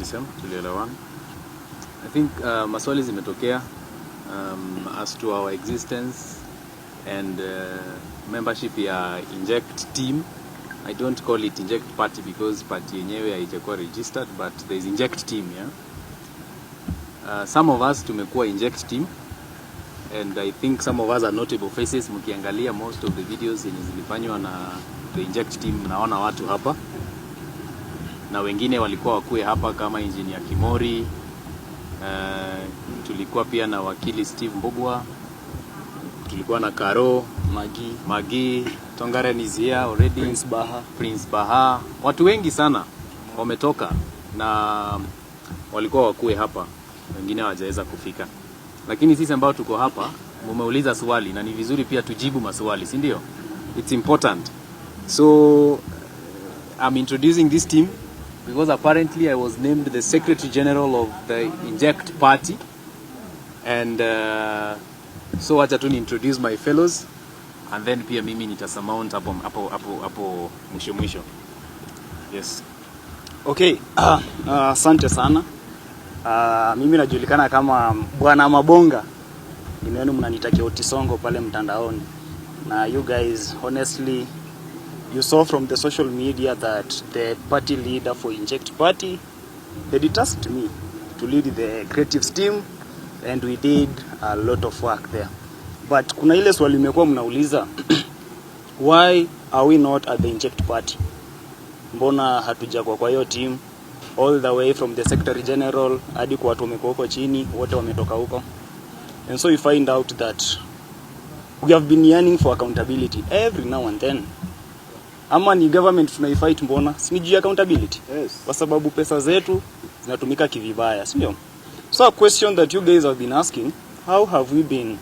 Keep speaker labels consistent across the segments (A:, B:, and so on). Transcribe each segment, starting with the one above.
A: ulisema, tulielewana. I think maswali zimetokea as to our existence and membership ya Inject team. I don't call it Inject Party because party yenyewe haijakuwa registered, but there is Inject team, yeah. Some of us tumekuwa Inject team and I think some of us are notable faces. Mkiangalia most of the videos zenye zilifanywa na the Inject team, mnaona watu hapa na wengine walikuwa wakue hapa kama Engineer Kimori. Tulikuwa pia na wakili Steve Mbugua, tulikuwa na Karo
B: Magi,
A: Magi, Tongaren is here already.
B: Prince Baha.
A: Prince Baha, watu wengi sana wametoka na walikuwa wakue hapa, wengine hawajaweza kufika, lakini sisi ambao tuko hapa, mumeuliza swali na ni vizuri pia tujibu maswali, si ndio? It's important. So I'm introducing this team because apparently I was named the Secretary General of the Inject Party and so wacha tu ni introduce my fellows and then pia mimi nitasurmount hapo hapo hapo hapo mwisho mwisho. Yes.
B: Okay, asante sana. Mimi najulikana kama Bwana Mabonga. Jina yenu mnaniita Otisongo pale mtandaoni. Na you guys, honestly, you saw from the social media that the party leader for Inject Party had tasked me to lead the creatives team and we did a lot of work there. But kuna ile swali imekuwa mnauliza, why are we not at the Inject Party? Mbona hatujakuwa kwa hiyo team all the way from the secretary general hadi kwa watu wamekuwa huko chini, wote wametoka huko? And so you find out that we have been yearning for accountability every now and then. Ama ni government tunaifight mbona? Si ni juu ya accountability?
A: Yes.
B: Kwa sababu pesa zetu zinatumika kivibaya, si ndio? So a question that you guys have been asking, how have we been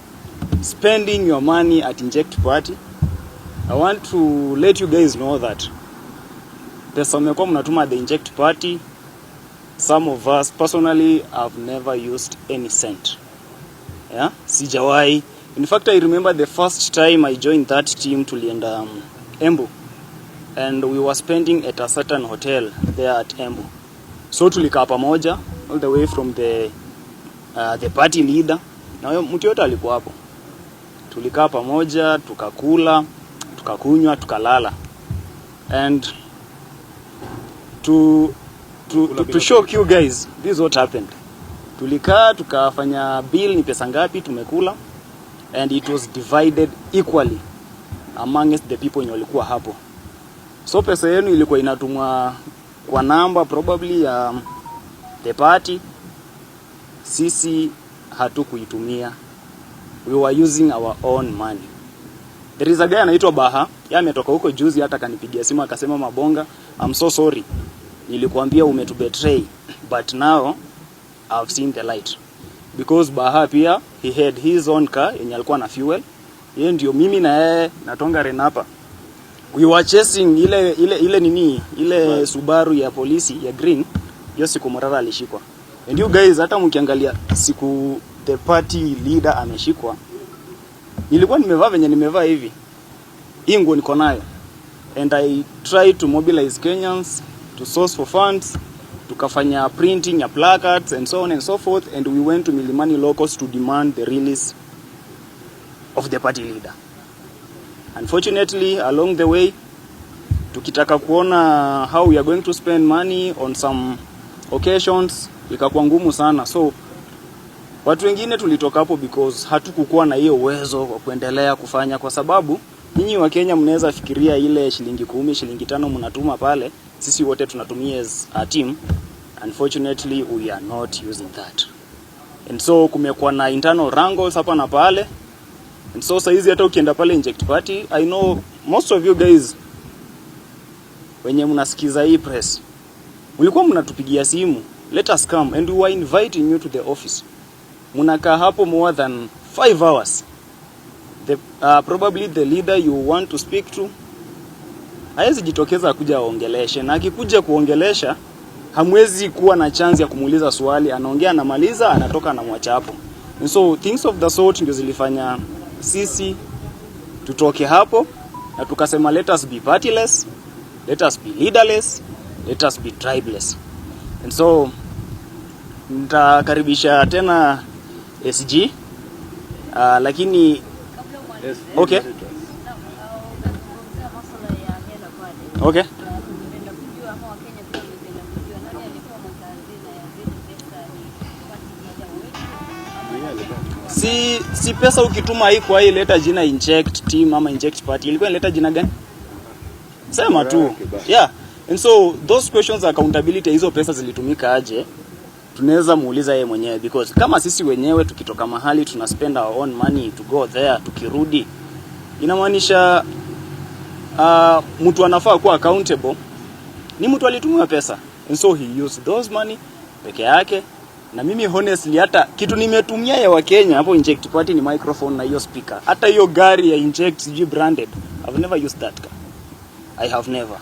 B: spending your money at Inject Party? I want to let you guys know that pesa mmekuwa mnatuma the Inject Party, some of us personally have never used any cent. Yeah? Sijawahi. In fact, I remember the first time I joined that team, tulienda Embu and we were spending at a certain hotel there at Embu. So tulikaa pamoja all the way from the party leader na huyo mtu yote alikuwa hapo. Tulikaa pamoja, tukakula, tukakunywa, tukalala. And to shock you guys, this is what happened. Tulikaa tukafanya bill ni pesa ngapi tumekula and it was divided equally amongst the people wenye walikuwa hapo. So pesa yenu ilikuwa inatumwa kwa namba probably ya the party, sisi hatukuitumia. We were using our own money. There is a guy anaitwa Baha, yeye ametoka huko juzi, hata akanipigia simu akasema, "Mabonga, I'm so sorry. Nilikuambia umetubetray, but now I've seen the light." Because Baha pia he had his own car yenye alikuwa na fuel. Yeye ndio mimi na yeye na Tongaren hapa. We were chasing ile ile ile nini, ile Subaru ya polisi ya green, hiyo siku Morara alishikwa. And you guys, hata mkiangalia siku the party leader ameshikwa, nilikuwa nimevaa venye nimevaa hivi. Hii nguo niko nayo. And I tried to mobilize Kenyans to source for funds, tukafanya printing ya placards and so on and so forth, and we went to Milimani Law Courts to demand the release of the party leader. Unfortunately, along the way, tukitaka kuona how we are going to spend money on some occasions ikakuwa ngumu sana, so watu wengine tulitoka hapo because hatukukuwa na hiyo uwezo wa kuendelea kufanya, kwa sababu nyinyi Wakenya mnaweza fikiria ile shilingi 10, shilingi 5 mnatuma pale, sisi wote tunatumia as a team. Unfortunately, we are not using that, and so kumekuwa na internal wrangles hapa na pale, and so saizi hata ukienda pale Inject Party, I know most of you guys wenye mnasikiza hii press mlikuwa mnatupigia simu, "Let us come," and we were inviting you to the office. Mnakaa hapo more than 5 hours. Probably the leader you want to speak to hawezi jitokeza kuja aongeleshe, na akikuja kuongelesha hamwezi kuwa na chance ya kumuuliza swali. Anaongea, anamaliza, anatoka, anamwacha hapo. And so things of the sort ndio zilifanya sisi tutoke hapo na tukasema, let us be partyless, let us be leaderless, let us be tribeless. And so Nitakaribisha tena SG, lakini
C: Yes.
B: Okay.
D: Umezungumzia masuala ya hela pale.
B: Okay.
D: Na tungependa kujua ama Wakenya pia wangependa kujua nani alikuwa mweka hazina ya zile pesa, ni party ya wetu ama
B: Si pesa ukituma haikuwa ileta jina Inject Team ama Inject Party, ilikuwa inaleta jina gani? Sema tu. Yeah. And so those questions, accountability, hizo pesa zilitumika aje? Tunaweza muuliza yeye mwenyewe, because kama sisi wenyewe tukitoka mahali tuna spend our own money to go there, tukirudi inamaanisha mtu anafaa kuwa accountable ni mtu alitumia pesa, and so he used those money peke yake. Na mimi honestly, hata kitu nimetumia ya Wakenya hapo Inject Party ni microphone na hiyo speaker. Hata hiyo gari ya Inject, sijui branded, I've never used that car. I have never.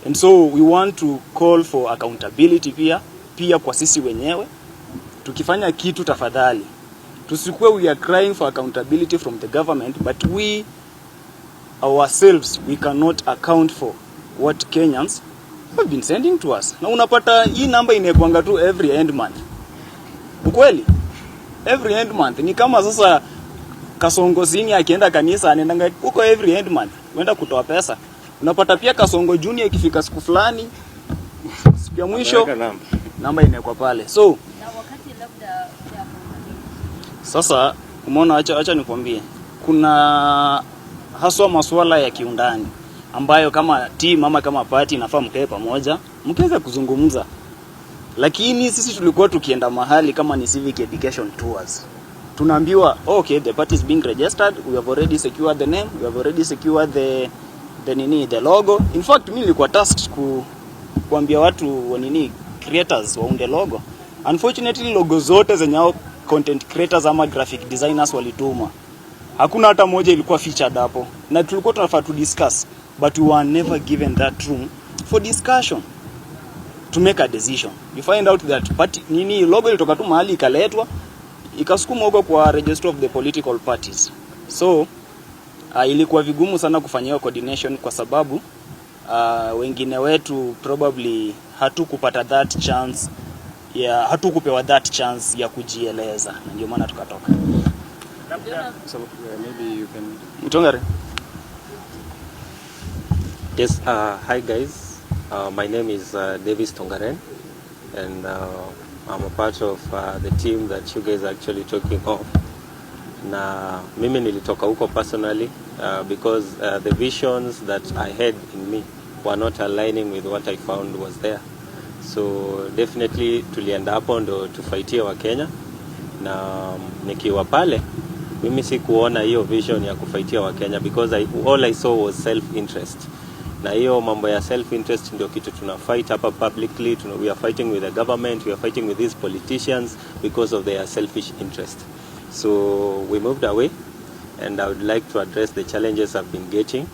B: And so we want to call for accountability pia kwa sisi wenyewe. Tukifanya kitu, tafadhali tusikuwe we are crying for accountability from the government, but we ourselves, we cannot account for what Kenyans have been sending to us. Na unapata hii namba inaekwanga tu every end month. Ukweli? Every end month ni kama sasa Kasongo Senior akienda kanisa, anaendanga huko every end month kwenda kutoa pesa. Unapata pia Kasongo Junior ikifika siku fulani, siku ya mwisho,
C: Ameweka namba.
B: Namba inawekwa pale. So
D: na wakati labda ya accountability.
B: Sasa umeona, acha nikwambie, kuna haswa masuala ya kiundani ambayo kama team ama kama party inafaa mkae pamoja mkiweza kuzungumza, lakini sisi tulikuwa tukienda mahali kama ni civic education tours, tunaambiwa, "Okay, the party is being registered, we have already secured the name, we have already secured the nini, the logo." In fact, mimi nilikuwa tasked kuambia watu wa nini, creators waunde logo. Unfortunately, logo zote zenye hao content creators ama graphic designers walituma, hakuna hata moja ilikuwa featured hapo, na tulikuwa tunafaa to discuss, but we were never given that room for discussion to make a decision. You find out that party nini, logo ilitoka tu mahali, ikaletwa, ikasukumwa huko kwa Registrar of the Political Parties. So ilikuwa vigumu sana kufanya hiyo coordination kwa sababu wengine wetu probably hatukupata that chance ya hatukupewa that chance ya kujieleza, na ndio maana tukatoka.
C: So maybe you can
B: Mtongare.
E: Yes, hi guys. My name is Davis Tongaren, and I'm a part of the team that you guys are actually talking of. Na mimi nilitoka huko personally because the visions that I had in me were not aligning with what I found was there. So definitely tulienda hapo ndo tufightie Wakenya, na nikiwa pale mimi sikuona hiyo vision ya kufightia Wakenya because all I saw was self interest, na hiyo mambo ya self interest ndio kitu tuna fight hapa publicly. We are fighting with the government, we are fighting with these politicians because of their selfish interest. So we moved away, and I would like to address the challenges I've been getting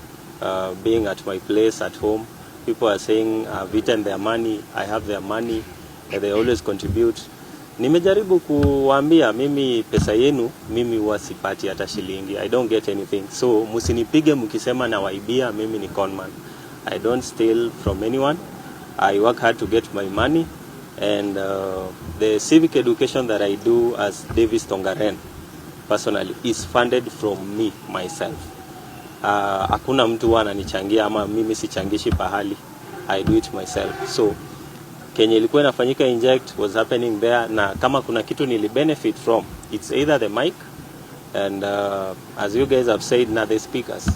E: being at my place at home. People are saying I've eaten their money, I have their money, and they always contribute. Nimejaribu kuwaambia, mimi pesa yenu mimi huwa sipati hata shilingi. I don't get anything. So msinipige mkisema nawaibia, mimi ni conman. I don't steal from anyone. I work hard to get my money, and the civic education that I do as Davis Tongaren personally is funded from me myself. Hakuna mtu huwa ananichangia ama mimi sichangishi pahali. I do it myself. So kenye ilikuwa inafanyika Inject was happening there, na kama kuna kitu nili benefit from, it's either the mic and, as you guys have said, na the speakers.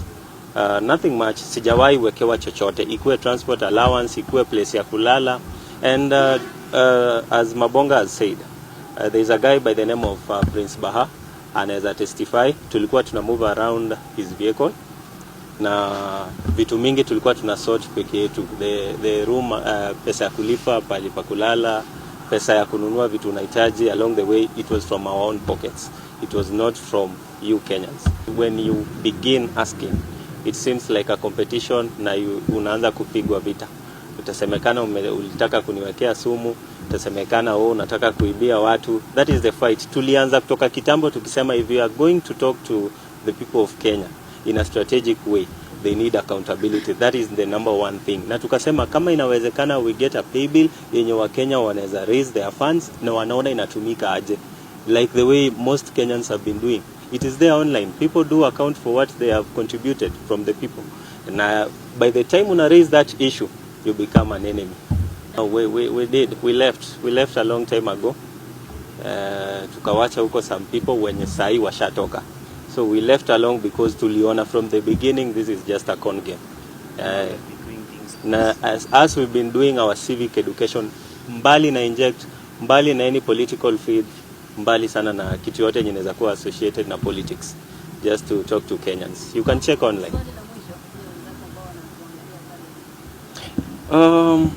E: Nothing much. Sijawahi wekewa chochote, ikuwe transport allowance, ikuwe place ya kulala. And as Mabonga has said, there is a guy by the name of Prince Baha anaweza testify. Tulikuwa tuna move around his vehicle na vitu mingi tulikuwa tuna sort peke yetu, the room, pesa ya kulipa pali pa kulala, pesa ya kununua vitu unahitaji along the way. It was from our own pockets, it was not from you Kenyans. When you begin asking, it seems like a competition na unaanza kupigwa vita. Utasemekana ulitaka kuniwekea sumu, utasemekana wewe unataka kuibia watu. That is the fight tulianza kutoka kitambo tukisema, if you are going to talk to the people of Kenya in a strategic way, They need accountability. That is the number one thing. Na tukasema kama inawezekana we get a pay bill yenye Wakenya wanaweza raise their funds na wanaona inatumika aje, like the way most Kenyans have been doing. It is there online. People do account for what they have contributed from the people. Na by the time una raise that issue, you become an enemy. No, we did. We left. We left a long time ago. Tukawacha huko some people wenye sahi washatoka. So we left along because tuliona from the beginning this is just a con game. Na as we've been doing our civic education, mbali na Inject, mbali na any political field, mbali sana na kitu yote yenye inaweza kuwa associated na politics, just to talk to Kenyans. You can check online.
D: Swali la mwisho ni wenzako ambao wanakuangalia pale.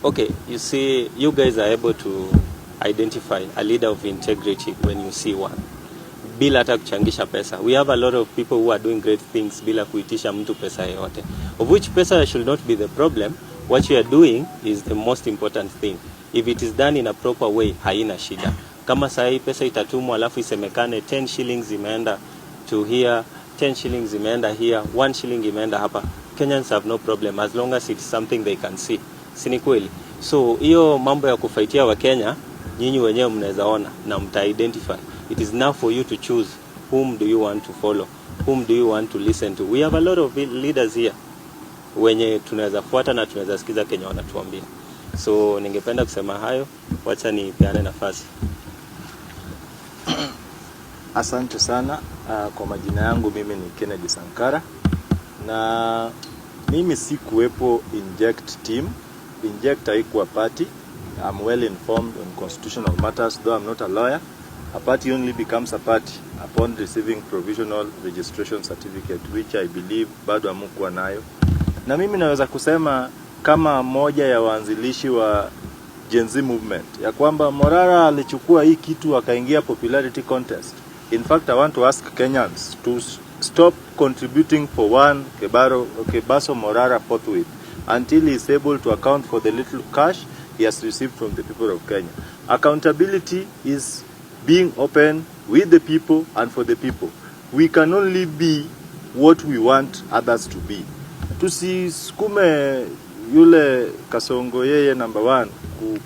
E: Okay, you see, you guys are able to identify a leader of integrity when you see one, bila hata kuchangisha pesa. We have a lot of people who are doing great things bila kuitisha mtu pesa yoyote, of which pesa should not be the problem. What you are doing is the most important thing. If it is done in a proper way, haina shida. Kama saa hii pesa itatumwa alafu isemekane 10 shillings imeenda to here, 10 shillings imeenda here, 1 shilling imeenda hapa, Kenyans have no problem as long as it's something they can see. Si ni kweli? So hiyo mambo ya kufightia Wakenya, nyinyi wenyewe mnaweza ona na mta identify. It is now for you to choose whom do you want to follow, whom do you want to listen to. We have a lot of leaders here wenye tunaweza fuata na tunaweza sikiza kenye wanatuambia. So ningependa kusema hayo, wacha nipeane nafasi.
F: Asante sana. Kwa majina yangu mimi ni Kennedy Sankara na mimi si kuwepo Inject team. Inject haikuwa party. I'm well informed on constitutional matters, though I'm not a lawyer. A party only becomes a party upon receiving provisional registration certificate, which I believe bado hamukuwa nayo. Na mimi naweza kusema kama moja ya waanzilishi wa Gen Z movement ya kwamba Morara alichukua hii kitu akaingia popularity contest. In fact, I want to ask Kenyans to stop contributing for one Kebaso Morara forthwith until he is able to account for the little cash he has received from the people of Kenya. Accountability is being open with the people and for the people. We can only be what we want others to be. Tusisukume yule Kasongo yeye number one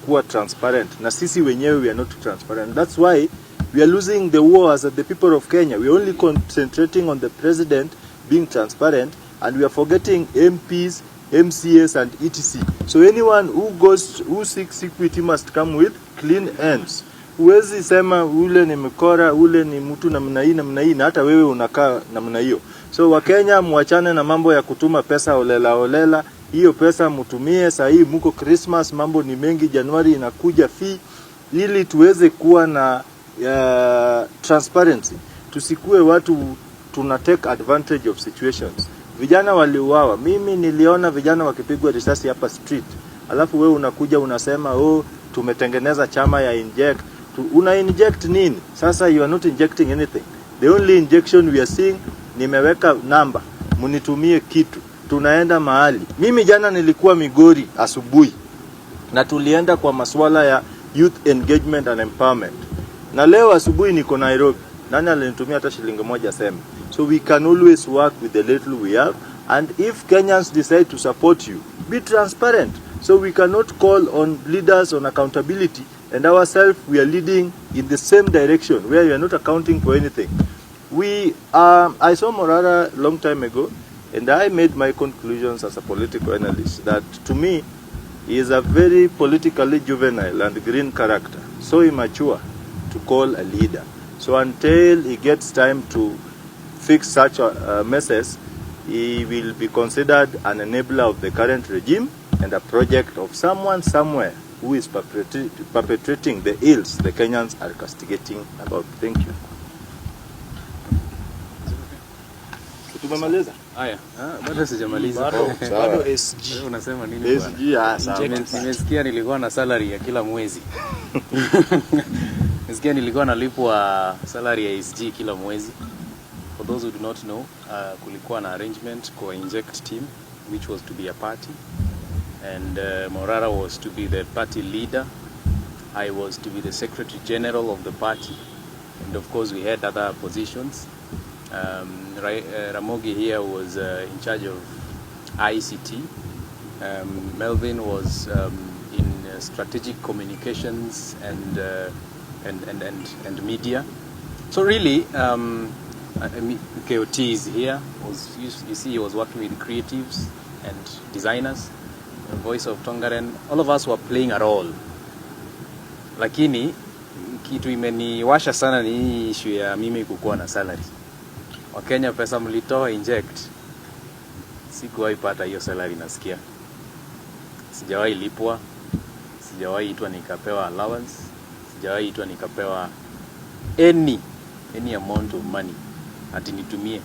F: kuwa transparent, na sisi wenyewe we are not transparent. That's why we are losing the war as the people of Kenya. We are only concentrating on the president being transparent and we are forgetting MPs, MCAs and etc. So anyone who seeks equity must come with clean hands. Huwezi sema ule ni mkora, ule ni mtu namna hii namna hii, na hata wewe unakaa namna hiyo. So Wakenya, muachane na mambo ya kutuma pesa holela holela. Hiyo pesa mtumie saa hii, muko Christmas, mambo ni mengi, Januari inakuja fee, ili tuweze kuwa na transparency. Tusikue watu tuna take advantage of situations. Vijana waliuawa, mimi niliona vijana wakipigwa risasi hapa street, alafu wewe unakuja unasema, "Oh, tumetengeneza chama ya Inject." Una inject nini? Sasa you are not injecting anything. The only injection we are seeing, nimeweka namba, mnitumie kitu, tunaenda mahali. Mimi jana nilikuwa Migori asubuhi na tulienda kwa masuala ya youth engagement and empowerment, na leo asubuhi niko Nairobi. Nani alinitumia hata shilingi moja seme? So we can always work with the little we have, and if Kenyans decide to support you, be transparent. So we cannot call on leaders on accountability and ourselves we are leading in the same direction where you are not accounting for anything. I saw Morara long time ago, and I made my conclusions as a political analyst that to me he is a very politically juvenile and green character, so immature to call a leader. So until he gets time to fix such messes, he will be considered an enabler of the current regime and a project of someone somewhere who is perpetrating the ills the Kenyans are castigating about. Thank you. Tumemaliza?
A: Haya, bado sijamaliza.
B: Bado SG.
A: Wewe unasema nini bwana?
F: SG, sawa.
A: Nimesikia nilikuwa na salary ya kila mwezi. Nimesikia nilikuwa nalipwa salary ya SG kila mwezi. For those who do not know, kulikuwa na arrangement kwa Inject team which was to be a party, and Morara was to be the party leader. I was to be the secretary general of the party, and of course we had other positions. Ramogi here was in charge of ICT. Melvin was in strategic communications and media. So really, I mean, KOT is here. You see, he was working with creatives and designers. The voice of Tongaren. All of us were playing a role. Lakini kitu imeniwasha sana ni hii issue ya mimi kukuwa na salary. Wakenya, pesa mlitoa Inject, sikuwahi pata hiyo salary. Nasikia sijawahi lipwa, sijawahi itwa nikapewa allowance, sijawahi itwa nikapewa any amount of money ati nitumie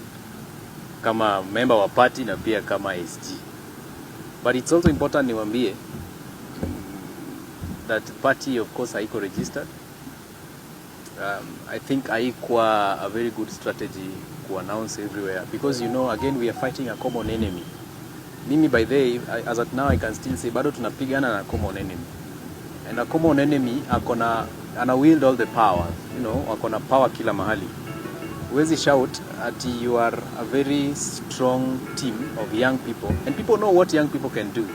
A: kama member wa party na pia kama SG. But it's also important niwaambie that party, of course, haiko registered. I think haikuwa a very good strategy ku announce everywhere because, again, we are fighting a common enemy. Mimi, by the way, as at now I can still say bado tunapigana na common enemy. And a common enemy akona, ana wield all the power, akona power kila mahali. Huwezi shout ati you are a very strong team of young people, and people know what young people can do.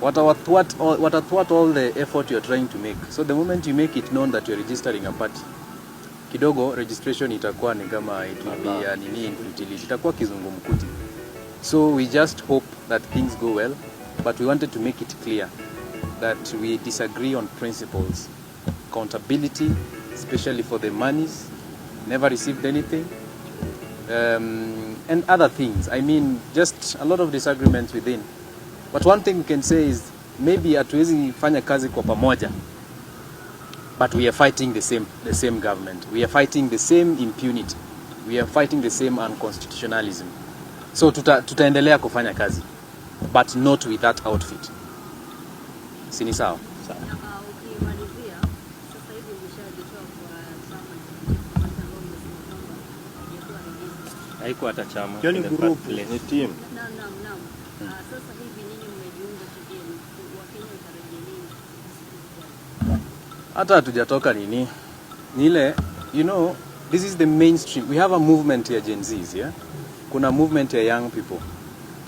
A: Wata thwart all the effort you are trying to make. So the moment you make it known that you are registering a party, kidogo registration itakuwa ni kama it will be a nini, infertility, itakuwa kizungumkuti. So we just hope that things go well, but we wanted to make it clear that we disagree on principles. Accountability, especially for the monies, never received anything, and other things. I mean, just a lot of disagreements within. But one thing we can say is maybe hatuwezi fanya kazi kwa pamoja, but we are fighting the same government. We are fighting the same impunity. We are fighting the same unconstitutionalism. So tutaendelea kufanya kazi, but not with that outfit. Si ni sawa?
D: Na ukimalizia sasa hivi umeshajitoa kwa chama cha ambao umesema kwamba haijakuwa registered.
E: Haikuwa hata chama
B: Hiyo ni
E: in the first
B: group.
E: place.
F: Ni team.
D: Naam. Sasa hivi nyinyi mmejiunga kivyenu, Wakenya watarajia nini siku zijazo?
A: Hata hatujatoka nini, ni ile, this is the mainstream. We have a movement ya Gen Zs, yeah? Kuna movement ya young people,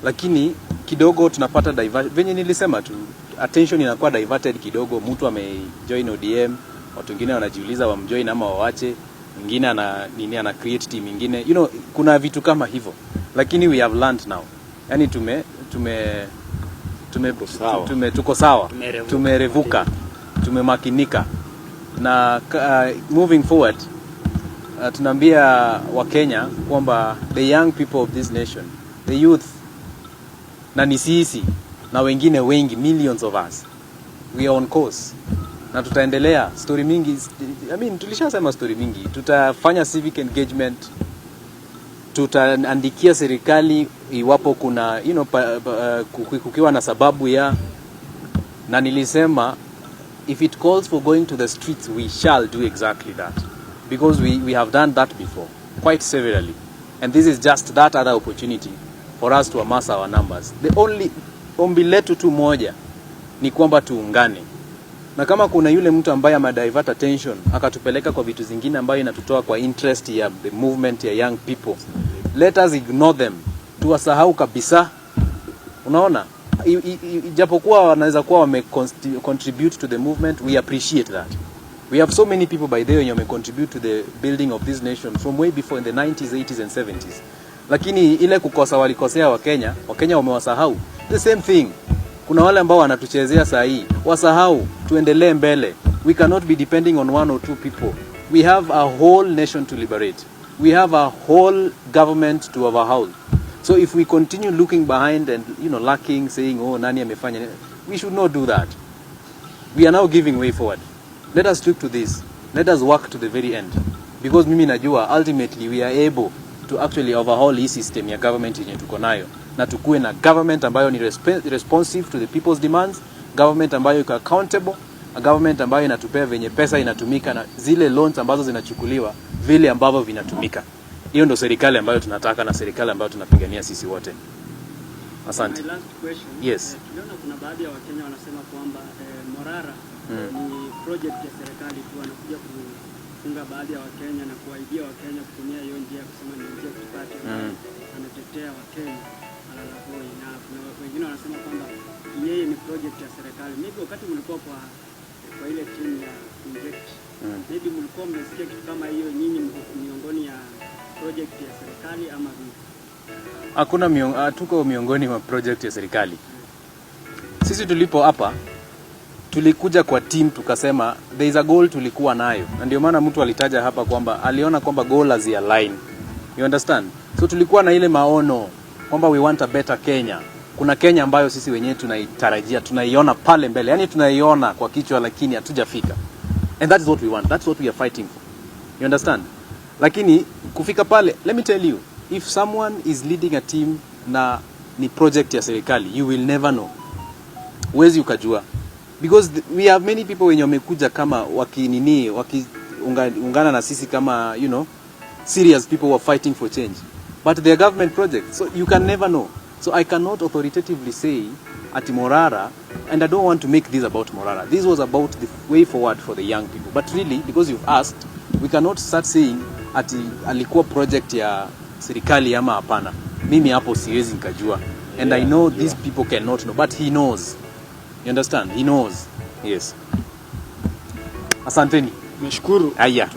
A: lakini kidogo tunapata divert, venye nilisema tu, attention inakuwa diverted kidogo. Mtu amejoin ODM, watu wengine wanajiuliza wamjoin ama wawache, mwingine ana nini, ana create team ingine, kuna vitu kama hivyo, lakini we have learned now, yani tume
F: Tuko sawa.
A: Tuko sawa.
B: Tumerevuka.
A: Tumerevuka, tumemakinika na moving forward, tunaambia Wakenya kwamba the young people of this nation, the youth, na ni sisi na wengine wengi, millions of us, we are on course na tutaendelea story mingi. I mean, tulishasema story mingi. Tutafanya civic engagement, tutaandikia serikali iwapo kuna kukiwa na sababu ya, na nilisema if it calls for going to the streets, we shall do exactly that, because we have done that before quite severally, and this is just that other opportunity for us to amass our numbers. The only ombi letu tu moja ni kwamba tuungane, na kama kuna yule mtu ambaye amedivert attention akatupeleka kwa vitu zingine ambayo inatutoa kwa interest ya the movement ya young people, let us ignore them, tuwasahau kabisa. Unaona, ijapokuwa wanaweza kuwa wame contribute to the movement, we appreciate that. We have so many people, by the way, wenye wame contribute to the building of this nation from way before, in the 90s, 80s and 70s, lakini ile kukosa walikosea Wakenya, Wakenya wamewasahau. The same thing, kuna wale ambao wanatuchezea saa hii, wasahau, tuendelee mbele. We cannot be depending on one or two people. We have a whole nation to liberate. We have a whole government to overhaul. So if we continue looking behind and lacking, saying, "Oh, nani amefanya nini?" We should not do that. We are now giving way forward. Let us stick to this. Let us work to the very end, because mimi najua ultimately we are able to actually overhaul hii system ya government yenye tuko nayo na tukuwe na government ambayo ni responsive to the people's demands, government ambayo iko accountable, a government ambayo inatupea venye pesa inatumika na zile loans ambazo zinachukuliwa vile ambavyo vinatumika. Hiyo ndo serikali ambayo tunataka na serikali ambayo tunapigania sisi wote. Asante.
C: My last question.
A: Yes.
C: Tuliona kuna baadhi ya Wakenya wanasema kwamba Morara ni project ya serikali tu, anakuja Kufunga baadhi ya Wakenya na kuwaibia Wakenya kutumia hiyo njia ya kusema ni Inject Party ambayo anatetea Wakenya walalahoi, na kuna wengine wanasema kwamba yeye ni project ya serikali. Maybe wakati mlikuwa kwa ile timu ya Inject, maybe mlikuwa mmesikia kitu kama hiyo, nyinyi mko miongoni ya project ya serikali ama vipi?
A: Hakuna tuko miongoni mwa project ya serikali. Sisi tulipo hapa tulikuja kwa team tukasema there is a goal tulikuwa nayo, na ndio maana mtu alitaja hapa kwamba aliona kwamba goal hazi align. You understand? So tulikuwa na ile maono kwamba we want a better Kenya. Kuna Kenya ambayo sisi wenyewe tunaitarajia, tunaiona pale mbele, yani tunaiona kwa kichwa, lakini hatujafika. And that is what we want. That's what we are fighting for. You understand? Lakini kufika pale, let me tell you, if someone is leading a team na ni project ya serikali, you will never know. Huwezi ukajua. Because we have many people wenye wamekuja kama wakinini wakiungana na sisi kama serious people who are fighting for change. But they are government projects, so you can never know. So I cannot authoritatively say ati Morara, and I don't want to make this about Morara. This was about the way forward for the young people. But really, because you've asked, we cannot start saying ati alikuwa project ya serikali ama hapana. Mimi hapo siwezi nikajua. And I know these people cannot know, but he knows. You understand? He knows. Yes. Asanteni.
B: Nashukuru.
A: Aya.